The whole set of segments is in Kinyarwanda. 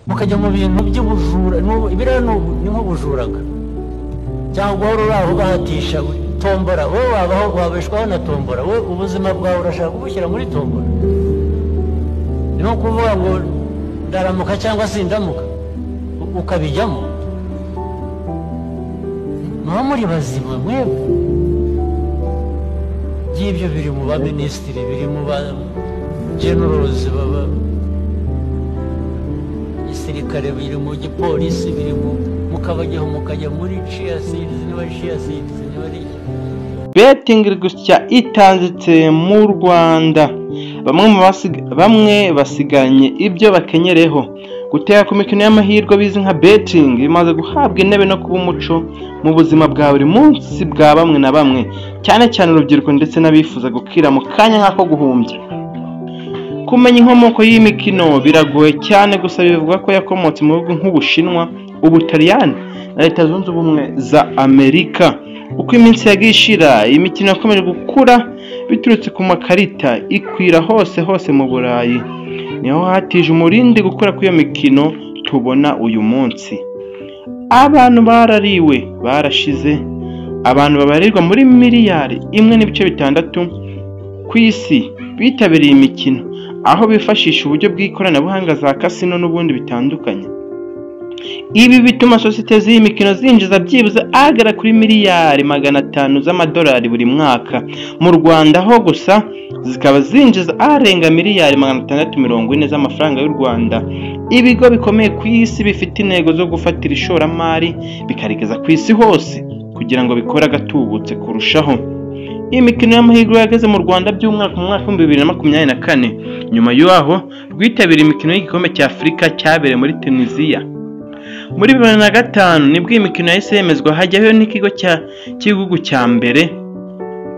Mukajya mu bintu by'ubujura, biriya ni nk'ubujuraga cyangwa guhora uri aho ubahatisha tombora. Wowe wabaho wabeshwaho na tombora? Wowe ubuzima bwawe urashaka kubushyira muri tombora? Ni nko kuvuga ngo ndaramuka cyangwa sindamuka, ukabijyamo. Muba muri bazima mwebwe? By'ibyo biri mu baminisitiri, biri mu ba generals baba gisirikare, biri mu gipolisi, biri mu mukabajyaho, mukajya muri chia seeds, niba chia seeds, niba ari Betting iri gusya itanditse mu Rwanda. Bamwe basiganye ibyo bakenyereho. Gutega ku mikino y'amahirwe bizwi nka betting bimaze guhabwa intebe no kuba umuco mu buzima bwa buri munsi bwa bamwe na bamwe, cyane cyane urubyiruko ndetse n'abifuza gukira mu kanya nk'ako guhumbya. Kumenya inkomoko y'iyi mikino biragoye cyane, gusa bivugwa ko yakomotse mu bihugu nk'Ubushinwa, Ubutaliyani na Leta Zunze Ubumwe za Amerika. Uko iminsi yagiye ishira, iyi mikino yakomeje gukura biturutse ku makarita, ikwira hose hose mu Burayi. Niho hatije umurindi gukura kw'iyo mikino tubona uyu munsi. Abantu barariwe barashize. Abantu babarirwa muri miliyari 1.6 ku isi bitabiriye imikino, aho bifashisha uburyo bw'ikoranabuhanga, za casino n'ubundi bitandukanye. Ibi bituma sosiyete z'iyi mikino zinjiza byibuze agera kuri miliyari 500 z'amadolari buri mwaka. Mu Rwanda ho gusa zikaba zinjiza arenga miliyari 640 z'amafaranga y'u Rwanda. Ibigo bikomeye ku isi bifite intego zo gufatira ishoramari bikarigeza ku isi hose kugira ngo bikore agatubutse kurushaho. Iyi mikino y'amahirwe yageze mu Rwanda by'umwaka mu mwaka wa 2024, nyuma y'aho rwitabiriye imikino y'igikombe cya Afurika cyabereye muri Tunisia. Muri 2005 nibwo iyi mikino yahise yemezwa, hajyaho n'ikigo cy'igihugu cya mbere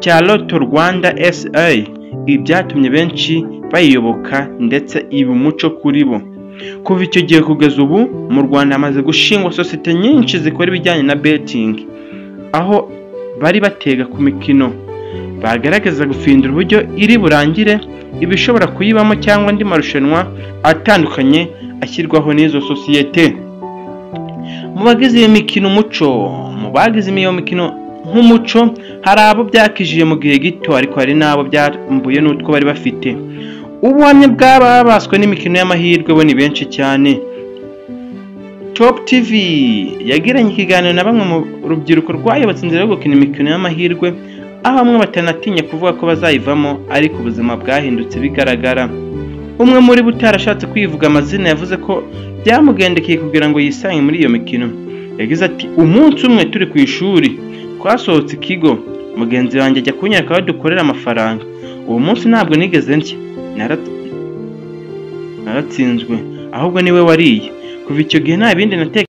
cya Lotto Rwanda SA. Ibi byatumye benshi bayiyoboka ndetse iba umuco kuri bo. Kuva icyo gihe kugeza ubu, mu Rwanda hamaze gushingwa sosiyete nyinshi zikora ibijyanye na betting, aho bari batega ku mikino bagaragaza gufindura uburyo iri burangire, ibishobora kuyibamo cyangwa andi marushanwa atandukanye ashyirwaho n'izo sosiyete. Mu bagize iyo mikino nk'umuco, hari abo byakijije mu gihe gito, ariko hari n'abo byambuye n'utwo bari bafite. Ubuhamya bw'ababaswe n'imikino y'amahirwe bo ni benshi cyane. Top TV yagiranye ikiganiro na bamwe mu rubyiruko rwayobotse inzira yo gukina imikino y'amahirwe, aho bamwe batanatinya kuvuga ko bazayivamo ariko ubuzima bwahindutse bigaragara. Umwe muri bo utarashatse kwivuga amazina yavuze ko byamugendekeye kugira ngo yisange muri iyo mikino. Yagize ati: "Umunsi umwe turi ku ishuri, twasohotse ikigo, mugenzi wanjye ajya kunyereka aho dukorera amafaranga. Uwo munsi ntabwo nigeze ndya, naratsinzwe, ahubwo niwe wariye. Kuva icyo gihe nta bindi natekereje."